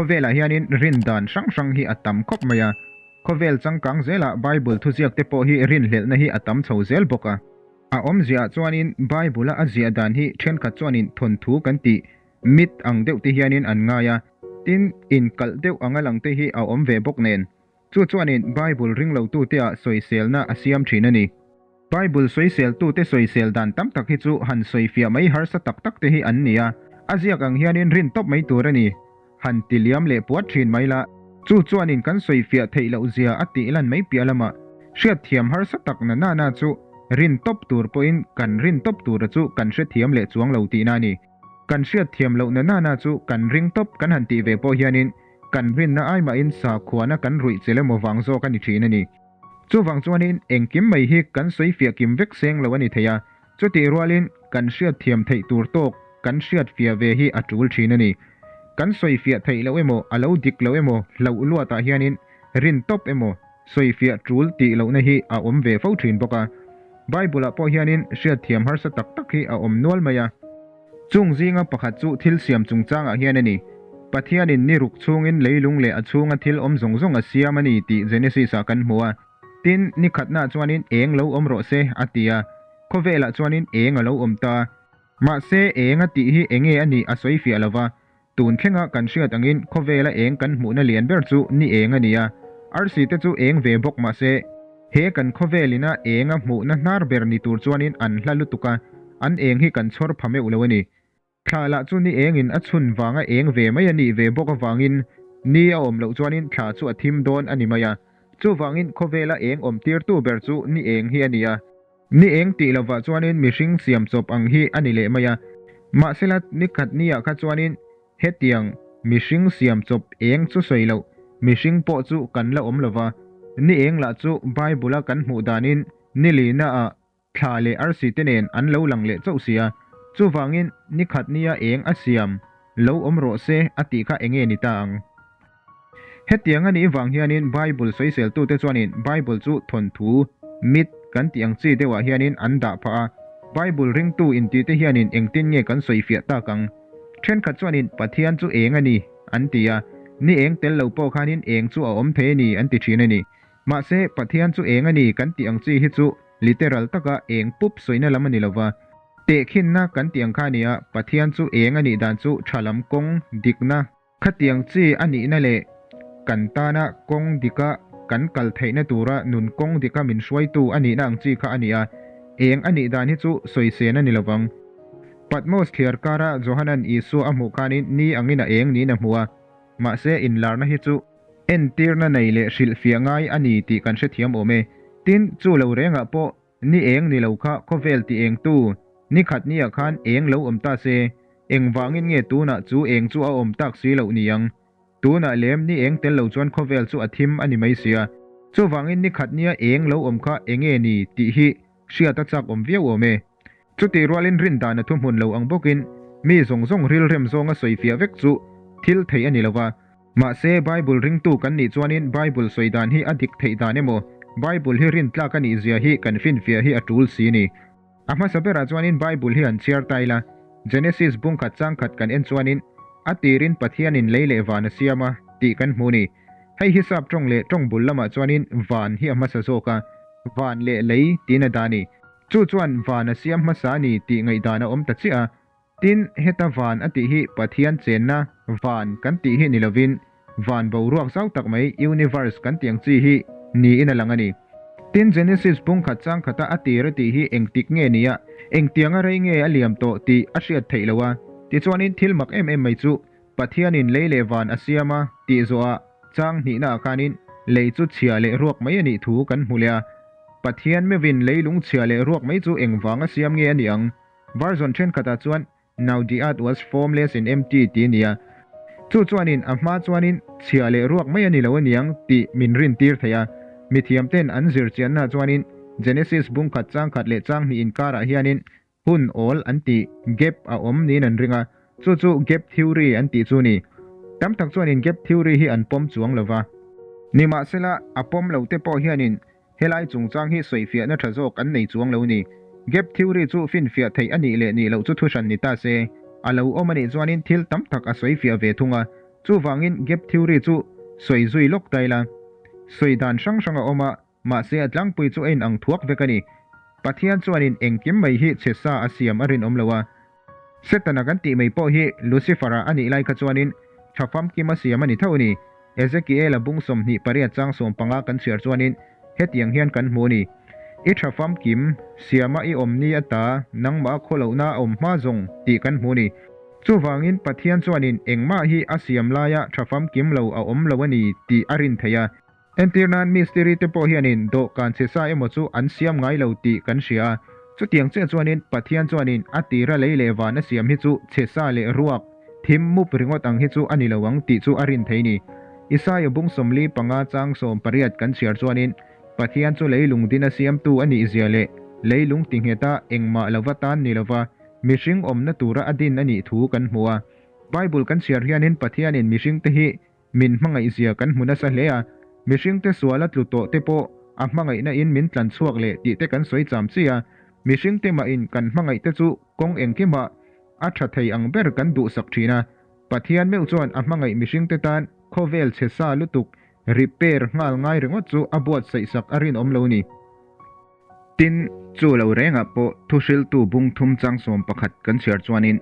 Khawvelah hianin rin dan hrang hrang hi a tam khawp mai a. Khawvel changkang zelah Bible thuziak te pawh hi rinhlelhna hi a tam chho zel bawk a. A awmziaah chuanin Bible-a a ziah dan hi thenkhat chuanin thawnthu kan tih mit ang deuh te hianin an ngai a, tin, inkalh deuh anga lang te hi a awm ve bawk nen. Chu chuanin Bible ringlotute-ah sawiselna a siam thin a ni. Bible sawiseltute sawisel dan tam tak hi chu han sawifiah mai harsa tak tak te hi an ni a, a ziak ang hianin rin tawp mai tur a ni. Han ti liam leh puat thin mai la. Chu chuanin kan sawifiah theih loh zia a tih lan mai piah lamah hriatthiam harsa tak na nana chu rin tawp tur pawhin kan rin tawp tura chu kan hrethiam leh chuang lo tihna a ni. Kan hriatthiam loh na nana chu kan ring tawp kan han tih ve pawh hianin kan rinna ai mahin sakhuana kan ruih chel emaw vang zawk a ni thin a ni. Chuvang chuanin engkim mai hi kan sawifiah kim vek seng lo a ni thei a, chutih rualin kan hriatthiam theih tur tawk kan hriatfiah ve hi a tul thin a ni. Kan sawifiah theih loh emaw, a lo dik loh emaw hlauh luatah hianin rin tawp emaw sawifiah tul tih lohna hi a awm ve fo thin bawk a. Bible-ah pawh hianin hriatthiam harsa tak tak hi a awm nual mai a. Chung zinga pakhat chu thil siam chungchangah hian a ni. Pathianin ni ruk chhungin leilung leh a chhunga thil awm zawng zawng a siam a ni tih Genesis-ah kan hmu a. Tin, ni khatnaah chuanin eng lo awm rawh se, a ti a. Khawvelah chuanin eng a lo awm ta. Mahse, eng a tih hi enge a nih a sawi fiah lo va. Tun thlenga kan hriat angin khawvela eng kan hmuhna lian ber chu ni eng a ni a. Arsi te chu eng ve bawk mahse, he kan khawvelina eng a hmuhna hnar ber ni tur chuanin an hla lutuk a, an eng hi kan chhawr pha meuh lo a ni. Thla lah chu ni engin a chhun vanga eng ve mai a nih ve bawk avangin ni a awm loh chuanin thla chu a thim dawn a ni mai a. Chuvangin khawvela eng awm tirtu ber chu ni eng hi a ni a. Ni eng tih lovah chuanin mihring siam chawp ang hi a ni leh mai a. Mahsela ni khat niah kha chuanin hetiang mihring siam chawp eng chu sawi loh mihring pawh chu kan la awm lova. Ni eng lah chu Bible-a kan hmuh danin ni lihnaah Thla leh arsi te nen an lo lang leh chauh sia, chuvangin ni khat nia eng a siam lo awm rawh se a tih kha enge ni ta ang? Hetiang a nih vang hianin Bible sawiseltute chuanin Bible chu thawnthu, myth, kan tih ang chi deuhah hianin an dah phah a, Bible ringtu intite hianin engtin nge kan sawifiah tak ang? Thenkhat chuanin Pathian chu eng a ni an ti a, ni eng tel lo pawh khanin eng chu a awm thei a ni an ti thin a ni. Mahse, Pathian chu eng a ni kan tih ang chi hi chu Literal taka eng pup sawina lam a ni lova, tehkhinna kan tih ang kha a ni a, Pathian chu eng a nih dan chu tha lam kawng dikna, khatiang chi a nihna leh kan tana kawng dika kan kal theihna tura nun kawng dika min hruaitu a nihna ang chi kha a ni a, eng a nih dan hi chu sawisên a ni lovang. Patmos thliar kara Johanan Isua a hmuh khanin ni angin a eng niin a hmu a, mahse inlarna hi chu Entirna nei leh hrilhfiah ngai a ni tih kan hrethiam awm e. Tin, chu lo rengah pawh ni eng ni lo kha khawvel ti engtu ni khat niah khan eng lo awm ta se, engvangin nge tunah chu eng chu a awm tak si loh ni ang? Tunah lem ni eng tel lo chuan khawvel chu a thim a ni mai sia. Chuvangin ni khat nia eng lo awm kha enge ni tih hi hriat a chak awm viau awm e. Chutih rualin rindan a thuhmun lo ang bawkin mi zawng zawng rilrem zawnga sawifiah vek chu thil theih a ni lo va. Mahse, Bible ringtu kan nih chuanin Bible sawi dan hi a dik theih dan emaw, Bible hi rintlak a nih zia hi kan finfiah hi a tul si ni. A hmasa berah chuanin Bible hi han chhiar ta ila, Genesis bungkhat changkhat kan en chuanin, A tirin Pathianin lei leh van a siam a, tih kan hmu ni. Hei hi sap tawng leh tawng bul lamah chuanin van hi a hmasa zawk a, van leh lei tiin a dah ni. Chu chuan van a siam hmasa a ni tih ngaihdan a awm ta chiah a. Tin, heta van a tih hi Pathian chenna van kan tih hi ni lovin van boruak zau tak mai, universe, kan tih ang chi hi niin a lang a ni. Tin, Genesis bungkhat changkhata a tir a tih hi engtik nge nia, engtianga rei nge a liam tawh tih a hriat theih loh a. Tichuanin thil mak em em mai chu Pathianin lei leh van a siam a tih zawhah chang hnihnaah khanin lei chu chhia leh ruak mai a nih thu kan hmu leh a. Pathian meuhin leilung chhia leh ruak mai chu engvanga siam nge a nih ang? Version thenkhatah chuan Now the earth was formless and empty tih a ni a. Chu chuanin a hma chuanin chhia leh ruak mai a ni lo aniang tih min rintir thei a. Mithiamten an zir chiannaah chuanin Genesis bungkhat changkhat leh changhnih inkarah hianin hun awl an tih, gap, a awm niin an ring a. Chu chu gap theory an tih chu a ni. Tam tak chuanin gap theory hi an pawm chuang lo va. Nimahsela, a pawm lote pawh hianin Helai chungchang hi sawifiahna tha zawk an nei chuang lo ni. Gap theory chu finfiah theih a nih leh nih loh chu thuhran ni ta se. A lo awm a nih chuanin thil tam tak a sawifiah ve thung a. Chuvangin gap theory chu sawi zui lawk ta ila. Sawi dan hrang hrang a awm a, mahse a tlangpui chu a inang thuak vek a ni. Pathian chuanin engkim mai hi chhe sa a siam a rinawm lo a. Setana kan tih mai pawh hi Lucifer-a a nih lai kha chuanin tha famkim a siam a ni tho a ni. Ezekiel-a bung 28 chang 15 kan chhiar chuanin hetiang hian kan hmu a ni, I tha famkim, siama i awm ni ata nangmah khawlohna a awm hma zawng tih kan hmu a ni. Chuvangin Pathian chuanin engmah hi a siam laia tha famkim lo a awm lo a ni tih a rin theih a. Entir nan mistiri te pawh hianin dawhkan chhe sa emaw chu an siam ngai lo tih kan hria a. Chutiang chiah chuanin Pathian chuanin a tira lei leh van a siam hi chu chhe sa leh ruak, thim mup ringawt ang hi chu a ni lo ang tih chu a rin thei ni. Isaia bung 45 chang 18 kan chhiar chuanin Pathian chu leilung din a siamtu a nih zia leh leilung ti ngheta engmah lova tan ni lova mihring awmna tura a din a nih thu kan hmu a. Bible kan chhiar hianin Pathianin mihringte hi Min hmangaihzia kan hmu nasa hle a, mihringte suala tlu tawh te pawh a hmangaihna in min tlan chhuak leh tih te kan sawi cham chi a, mihringte mah in kan hmangaih te chu kawng engkimah a tha thei ang ber kan duhsak thin a, Pathian meuh chuan a hmangaih mihringte tan khawvel chhe sa lutuk repair nghal ngai ringawt chu a buatsaih sak a rinawm lo ni. Tin, chu lo rengah pawh thuhriltu bung thum chang 11 kan chhiar chuanin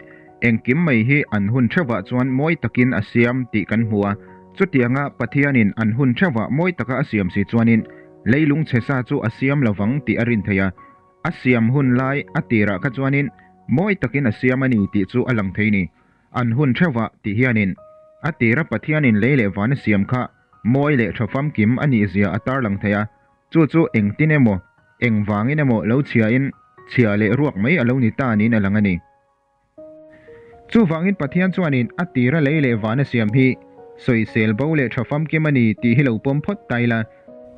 engkim mai hi an hun theuhah chuan mawi takin a siam tih kan hmu a. Chutianga Pathianin an hun theuhah mawi taka a siam si chuanin leilung chhe sa chu a siam lovang tih a rin thei a. A siam hun lai a tirah kha chuanin mawi takin a siam a ni tih chu a lang thei ni. An hun theuhah tih hianin a tira Pathianin lei leh van a siam kha mawi leh tha famkim a nihzia a tarlang thei a. Chu chu engtin emaw, engvangin emaw lo chhiain chhia leh ruak mai a lo ni ta niin a lang a ni. Chuvangin Pathian chuanin a tira lei leh van a siam hi sawisel bo leh tha famkim a ni tih hi lo pawm phawt ta ila.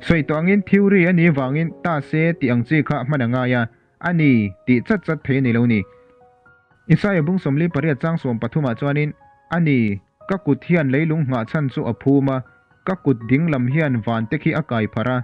Sawi tawh angin theory a nih vangin ta se tih ang chi kha hman a ngai a, a ni tih chat chat thei a ni lo ni. Isaia bung 48 chang 13 ah chuanin a ni, ka kut hian leilung nghah chhan chu a phum a, Ka kut ding lam hian van te khi a kai pharh a,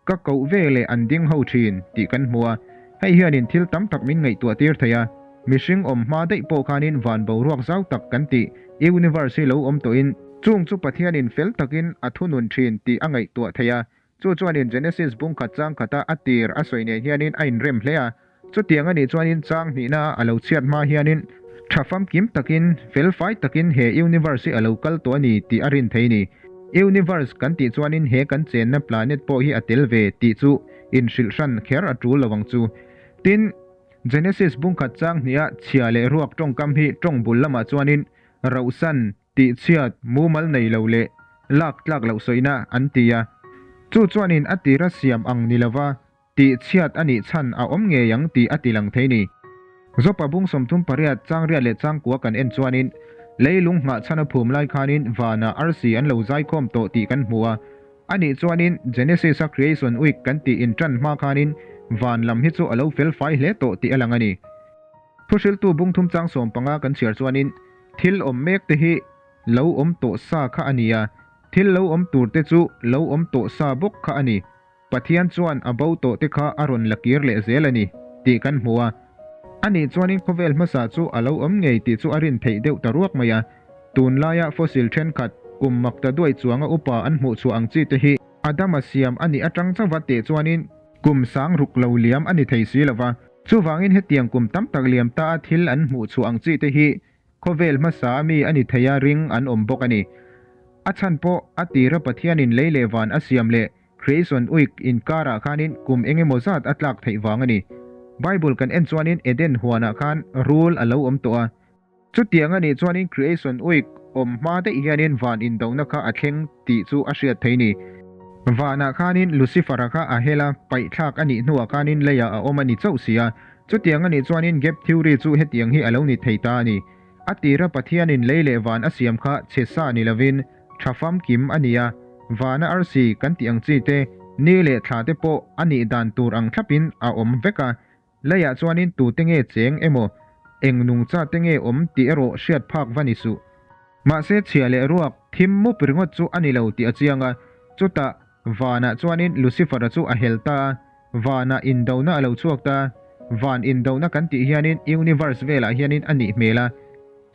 ka koh ve leh an ding ho thin tih kan hmu a, hei hianin thil tam tak min ngaihtuah tir thei a, mihring awm hma daih pawh khanin van boruak zau tak kan tih universe hi lo awm tawhin, chung chu Pathianin fel takin a thunun thin tih a ngaihtuah thei a, chu chuanin Genesis bung khat chang khata a tir a sawi nen hianin a inrem hle a. Chutiang a nih chuanin chang hnihna a lo chhiat hma hianin tha famkim takin, felfai takin he universe hi a lo kal tawh a ni tih a rin thei ni. Universe kan tih chuanin he kan chenna planet pawh hi a tel ve tih chu inhrilh hran kher a tul lo ang chu. Tin, Genesis bungkhat chang hniha chhia leh ruak tawngkam hi tawng bul lamah chuanin rauhsan, tihchhiat, mumal nei lo leh lak tlak loh sawina an ti a. Chu chuanin a tira siam ang ni lova Tih chhiat a nih chhan a awm ngei ang tih a ti lang thei ni. Zopa bung 38 chang riat leh chang kua kan en chuanin leilung nghah chhan a phum lai khanin vanah arsi an lo zaikhawm tawh tih kan hmu a. A nih chuanin Genesis a Creation Week kan tih intan hma khanin van lam hi chu a lo fel fai hle tawh tih a lang a ni. Thuhriltu bung thum chang 15 kan chhiar chuanin thil awm mek te hi lo awm tawh sa kha a ni a, thil lo awm tur te chu lo awm tawh sa bawk kha a ni. Pathian chuan a bo tawh te kha a rawn la kir leh zel a ni tih kan hmu a. Ani chuanin khawvel hmasa chu a lo awm ngei tih chu a rin theih deuh ta ruak mai a. Tunlaia fossil thenkhat, kum mak ta duai chuanga upa an hmuh chhuah ang chi te hi Adama siam a nih atang chauva teh chuanin kum sang ruk lo liam a ni thei si lova. Chuvangin hetiang kum tam tak liam ta a thil an hmuh chhuah ang chi te hi Khawvel hmasa a mi a ni thei a ring an awm bawk a ni. A chhan pawh a tira Pathianin lei leh van a siam leh Creation Week inkarah khanin kum eng emaw zat a tlak theih vang a ni. Bible kan en chuanin Eden huanah khan rul a lo awm tawh a. Chutiang a nih chuanin Creation Week awm hma daih hianin van indona kha a thleng tih chu a hriat thei ni. Vanah khanin Lucifer-a kha a hel a, paihthlak a nih hnuah khanin leiah a awm a ni chauh si a. Chutiang a nih chuanin gap theory chu hetiang hi a lo ni thei ta a ni. A tira Pathianin lei leh van a siam kha chhe sa ni lovin tha famkim a ni a, vana arsi kan tih ang chi te, ni leh thla te pawh a nih dan tur ang thlapin a awm vek a. Leiah chuanin tute nge cheng emaw, eng nungcha te nge awm tih erawh hriat phak va ni suh. Mahse chhia leh ruak thim mup ringawt chu a ni lo tih a chiang a, chutah vanah chuanin Lucifer-a chu a hel ta a, vanah indona a lo chhuak ta. Van indona kan tih hianin universe velah hianin a nih hmel a,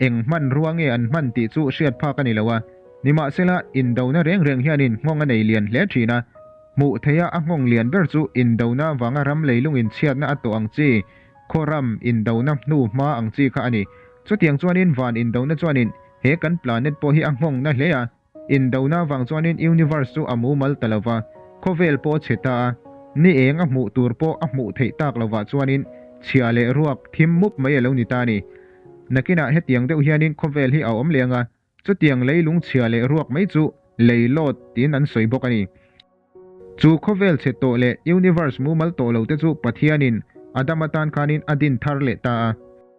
eng hmanrua nge an hman tih chu hriat phak a ni lo a. Nimahsela, indona reng reng hianin nghawng a nei lian hle thin a. Hmuh theiha a nghawng lian ber chu indona vanga ram leilung inchhiatna a tawh ang chi, khaw ram indona hnu hma ang chi kha a ni. Chutiang chuanin van indona chuanin he kan planet pawh hi a nghawng na hle a. Indona vang chuanin universe chu a mumal ta lova, khawvel pawh a chhe ta a. Ni eng a hmuh tur pawh a hmuh theih tak lovah chuanin chhia leh ruak thim mup mai a lo ni ta a ni. Nakinah hetiang deuh hianin khawvel hi a awm leh ang a, Chutiang leilung chhia leh ruak mai chu lei lawt tiin an sawi bawk a ni. Chu khawvel chhe tawh leh universe mumal tawh lo te chu Pathianin Adam atan khanin a din thar leh ta a.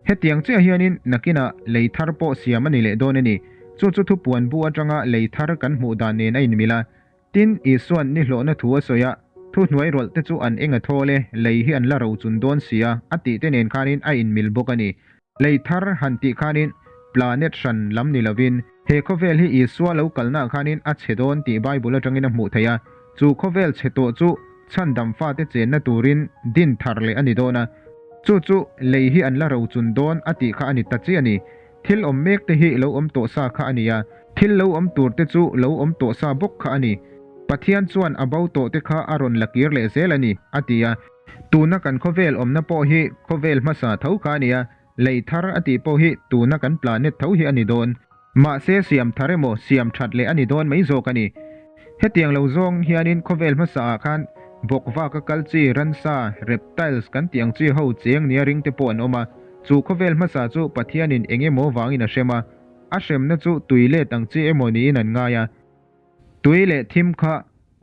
Hetiang chiah hianin nakinah lei thar pawh siam a ni leh dawn a ni. Chu chu thupuan bu atanga lei thar kan hmuh dan nen a inmil a. Tin, Isua'n nihlawhna thu a sawi a, Thuhnuai rawlh te chu an eng a thawl e, lei hi an la ro chun dawn si a, a tih te nen khanin a inmil bawk a ni. Lei thar han tih khanin planet hran lam ni lovin, he khawvel hi Isua lo kalnaah khanin a chhe dawn tih Bible atangin a hmuh theih a, chu khawvel chhe tawh chu chhandam fate chenna turin din thar leh a ni dawn a, chu chu lei hi an la ro chun dawn a tih kha a ni ta chiah a ni. Thil awm mek te hi lo awm tawh sa kha a ni a, thil lo awm tur te chu lo awm tawh sa bawk kha a ni. Pathian chuan a bo tawh te kha a rawn la kir leh zel a ni, a ti a. Tuna kan khawvel awmna pawh hi khawvel hmasa tho kha a ni a, lei thar a tih pawh hi tuna kan planet tho hi a ni dawn. Mahse siam thar emaw siam that leh a ni dawn mai zawk a ni. Hetiang lo zawng hianin khawvel hmasa ah khan bawkvaka kal chi ransa, reptiles, kan tih ang chi ho cheng nia ring te pawh an awm a. Chu khawvel hmasa chu Pathianin eng emaw vangin a hrem a, a hremna chu tui let ang chi emaw niin an ngai a. Tui leh thim kha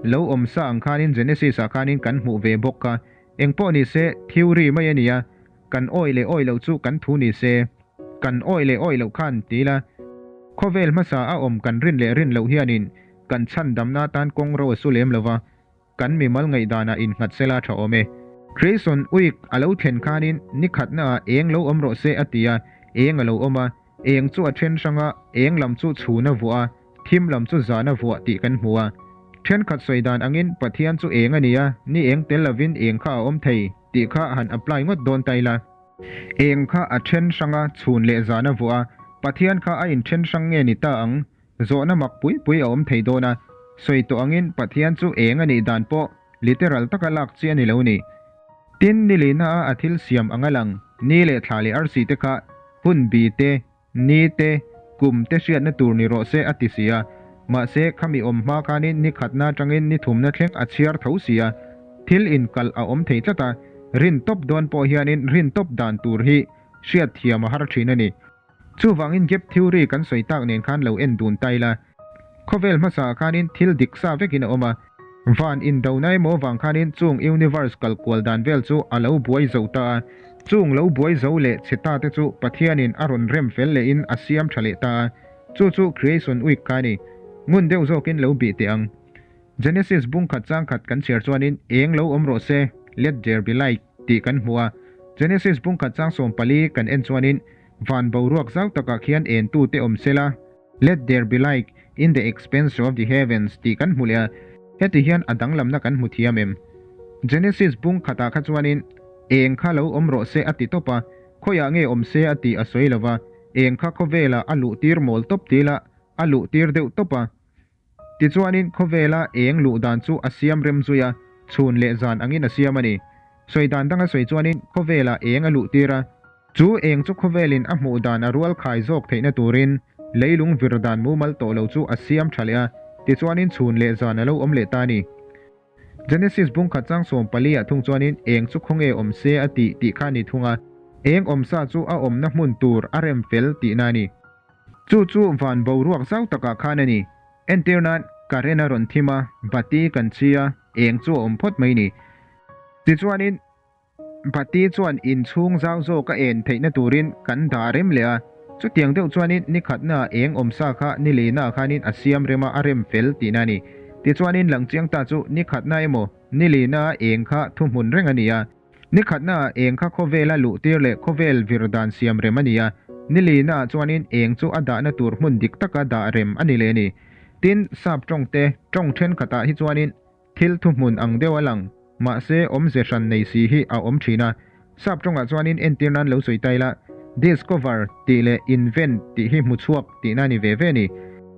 lo awm sa ang khanin Genesis ah khanin kan hmuh ve bawk kha. Eng pawh ni se, theory mai a nia, kan awih leh awih loh chu kan thu ni se. Kan awih leh awih loh khan ti ila, khawvel hmasa a awm kan rin leh rin loh hianin kan chhandamna atan kawng ro a su lem lo va, Kan mimal ngaihdanah innghat sela tha awm e. Grayson Uik a lo thlen khanin ni khatnaah eng lo awm rawh se a ti a, eng a lo awm a, eng chu a then hrang a, eng lam chu chhun a vuah a, thim lam chu zan a vuah tih kan hmu a. Thenkhat sawi dan angin Pathian chu eng a ni a, ni eng tel lovin eng kha a awm thei tih kha han apply ngawt dawn ta ila. Eng kha a then hrang a, chhun leh zan a vuah a, Pathian kha a inthen hrang nge ni ta ang? Zawhna mak pui pui a awm thei dawn a, sawi tawh angin Pathian chu eng a nih dan pawh literal taka lak chi a ni lo ni. Tin, ni lihna a a thil siam ang a lang, ni leh thla leh arsi te kha hun bi te, ni te, kum te hriatna tur ni rawh se a ti si a. Mahse, khami awm hma khanin ni khatna atangin ni thumna thleng a chhiar tho si a, thil inkalh a awm thei tlat a, rin tawp dawn pawh hianin rin tawp dan tur hi hriat thiam a har thin a ni. Chuvangin gap theory kan sawi tak nen khan lo en dun ta ila. Khawvel hmasa ah khanin thil dik sa vekin a awm a. Van indona emaw vang khanin chung universe kal kual dan vel chu a lo buai zo ta a. Chung lo buai zo leh chhe ta te chu Pathianin a rawn rem fel lehin a siam tha leh ta a. Chu chu creation week kha a ni. Ngun deuh zawkin lo bih teh ang. Genesis bung khat chang khat kan chhiar chuanin eng lo awm rawh se, let there be light, tih kan hmu a. Genesis bung khat chang 14 kan en chuanin van boruak zau takah khian en tute awm sela, let there be light in the expanse of the heavens tih kan hmu leh a. Heti hian a danglamna kan hmu thiam em? Genesis bung khatah kha chuanin eng kha lo awm rawh se a ti tawp a, khawiah nge awm se a tih a sawi lo va, eng kha khawvelah a luh tir mawl tawp ti ila a luh tir deuh tawp a. Tichuanin khawvela eng luh dan chu a siam rem zui a, chhun leh zan angin a siam a ni. Sawi dan danga sawi chuanin khawvela eng a luh tir a, chu eng chu khawvelin a hmuh dan a rual khai zawk theihna turin leilung vir dan mumal tawh lo chu a siam tha leh a, tichuanin chhun leh zan a lo awm leh ta a ni. Genesis bung khat chang 14 ah thung chuanin eng chu khawnge awm se a tih tih kha a ni thung a, eng awm sa chu a awmna hmun tur a rem fel tihna a ni. Chu chu van boruak zau takah khan a ni. Entir nan current a rawn thim a, bati kan chi a, eng chu a awm phawt mai ni. Tichuanin Bati chuan inchhung zau zawk a en theihna turin kan dah rem leh a, chutiang deuh chuanin ni khatnaah eng awm sa kha ni leinaah khanin a siam rem a, a rem fel tihna a ni. Tichuanin lang chiang ta chu ni khatna emaw ni leinaah eng kha thuhmun reng a ni a, ni khatnaah eng kha khawvela luh tir leh khawvel vir dan siam rem a ni a, ni leinaah chuanin eng chu a dahna tur hmun dik taka dah rem a ni leh a ni. Tin, sap tawngte tawng thenkhatah hi chuanin Thil thuhmun ang deuh a lang, mahse awmze hran nei si hi a awm thin a. Sap tawngah chuanin entir nan lo sawi ta ila, discover tih leh invent tih hi hmuchhuak tihna a ni ve ve a ni.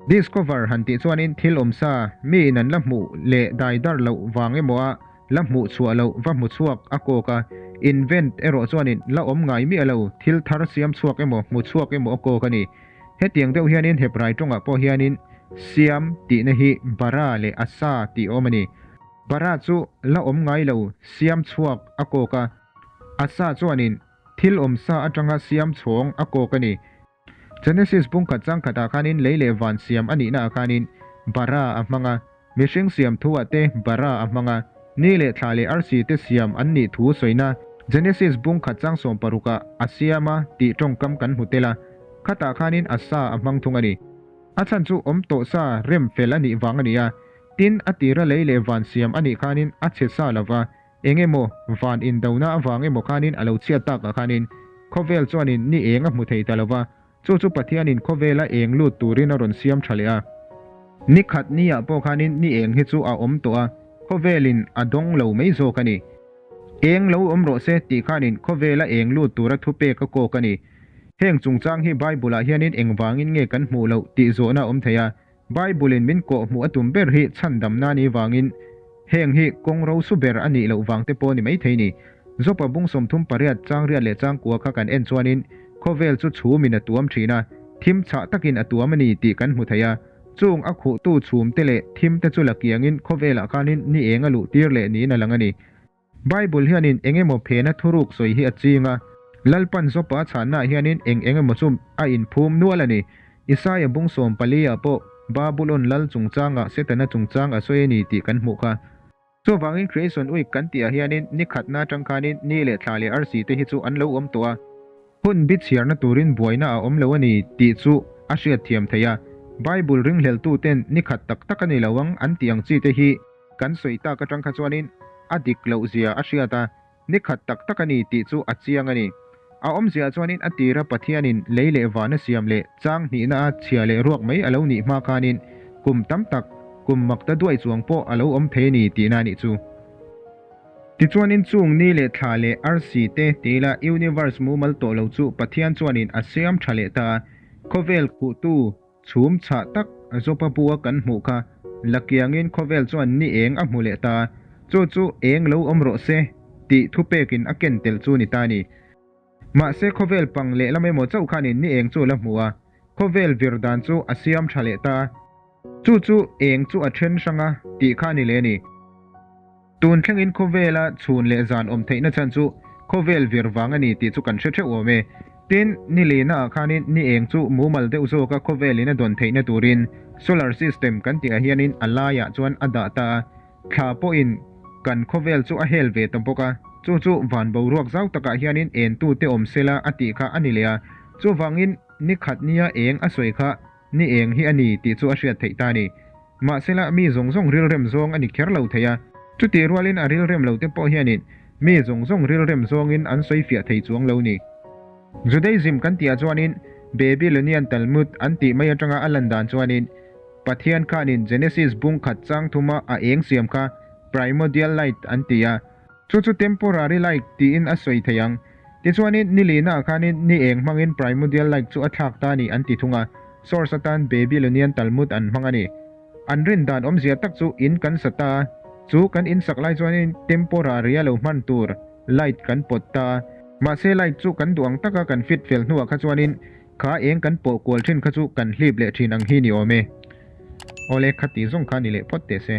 Discover han tih chuanin thil awmsa, mi in an la hmuh leh dai dar loh vang emaw a la hmuh chhuah loh va hmu chhuak a kawk a, invent erawh chuanin la awm ngai miah lo thil thar siam chhuak emaw hmu chhuak emaw a kawk a ni. Hetiang deuh hianin Hebrai tawngah pawh hianin siam tihna hi bara leh asa tih a awm a ni. Bara chu la awm ngai lo siam chhuak a kawk a, asa chuanin thil awmsa atanga siam chhawng a kawk a ni. Genesis bungkhat changkhatah khanin lei leh van siam a nihnaah khanin bara a hmang a, mihring siam thuah te bara a hmang a, ni leh thla leh arsi te siam an nih thu sawina Genesis bungkhat chang sawmparukah a siam a tih tawngkam kan hmu tel a, khatah khanin a sa a hmang thung a ni. A chhan chu awm tawh sa rem fel a nih vang a ni a, tin a tira lei leh van siam a nih khanin a chhe sa lova, Eng emaw, van indona avang emaw khanin a lo chhiat takah khanin khawvel chuanin ni eng a hmu thei ta lo va, chu chu Pathianin khawvela eng lut turin a rawn siam tha leh a. Ni khat niah pawh khanin ni eng hi chu a awm tawh a, khawvelin a dawng lo mai zawk a ni. Eng lo awm rawh se tih khanin khawvela eng lut tura thupek a kawk a ni. Heng chungchang hi Bible-ah hianin engvangin nge kan hmuh loh tih zawhna a awm thei a, Bible-in min kawhhmuh a tum ber hi chhandamna ni vangin heng hi kawng ro su ber a nih loh vang te pawh ni maithei ni. Jopa bung 38 chang riat leh chang kua kha kan en chuanin khawvel chu chhumin a tuam thin a, thim chhah takin a tuam a ni tih kan hmu thei a. Chung a khuhtu chhum te leh thim te chu la kiangin khawvelah khanin ni eng a luh tir leh niin a lang a ni. Bible hianin eng emaw phena thuruk sawi hi a ching a, Lalpan Jopa chhannaah hianin eng eng emaw chu a inphum nual a ni. Isaia bung 14 ah pawh Babulon lal chungchangah Setana chungchang a sawi a ni tih kan hmuh kha. Chuvangin Creation Week kan tihah hianin ni khatna atang khanin ni leh thla leh arsi te hi chu an lo awm tawh a. Hun bi chhiarna turin buaina a awm lo a ni tih chu a hriatthiam theih a. Bible ringhleltuten ni khat tak tak a ni lo ang an tih ang chi te hi Kan sawi tak atang kha chuanin a dik loh zia a hriat a, ni khat tak tak a ni tih chu a chiang a ni. A awmzia chuanin a tira Pathianin lei leh vana siam leh chang hnihna a chhia leh ruak mai a lo nih hma khanin kum tam tak, kum makta duai chuang pawh a lo awm thei a ni tihna a nih chu. Tichuanin chung ni leh thla leh arsi te tila universe mumal tawh lo chu Pathian chuanin a siam tha leh ta a, khawvel khuhtu Chhum chhah tak Jopa bu a kan hmuh kha Lakiangin khawvel chuan ni eng a hmu leh ta, chu chu eng lo awm rawh se tih thupekin a ken tel chu ni ta ni. Mahse khawvel pang lehlam emaw chauh khanin ni eng chu a la hmu a, khawvel vir dan chu a siam tha leh ta, chu chu eng chu a then hrang a tih kha ni leh a ni. Tun thlengin khawvela chhun leh zan awm theihna chhan chu khawvel vir vang a ni tih chu kan hre theuh awm e. Tin, ni lihna ah khanin ni eng chu mumal deuh zawka khawvelin a dawn theihna turin solar system kan tihah hianin a laiah chuan a dah ta a, thla pawhin kan khawvel chu a hel ve ta bawk a, chu chu van boruak zau takah hianin entute awm sela a tih kha a ni leh a, chuvangin ni khat nia eng a sawi kha Ni eng hi a ni tih chu a hriat theih ta a ni. Mahsela mi zawng zawng rilrem zawng a ni kher lo thei a. Chutih rualin a rilrem lo te pawh hianin mi zawng zawng rilrem zawngin an sawi fiah thei chuang lo ni. Judaism kan tihah chuanin Babylonian Talmud an tih mai atanga a lan dan chuanin Pathian khanin Genesis bung khat chang thuma a eng siam kha Primordial Light an ti a. Chu chu temporary light tiin a sawi thei ang. Tichuanin ni lihnaah khanin ni eng hmangin primordial light chu a thlak ta a ni an ti thung a, source atan Babylonian Talmud an hmang a ni. An rin dan awmzia tak chu in kan sa ta a, chu kan in sak lai chuanin temporary a lo hman tur light kan pawt ta a, mahse light chu kan duh ang taka kan fit fel hnuah kha chuanin kha eng kan pawh kual thin kha chu kan hlip leh thin ang hi ni awm e. Awle, khati zawng kha ni leh phawt teh se.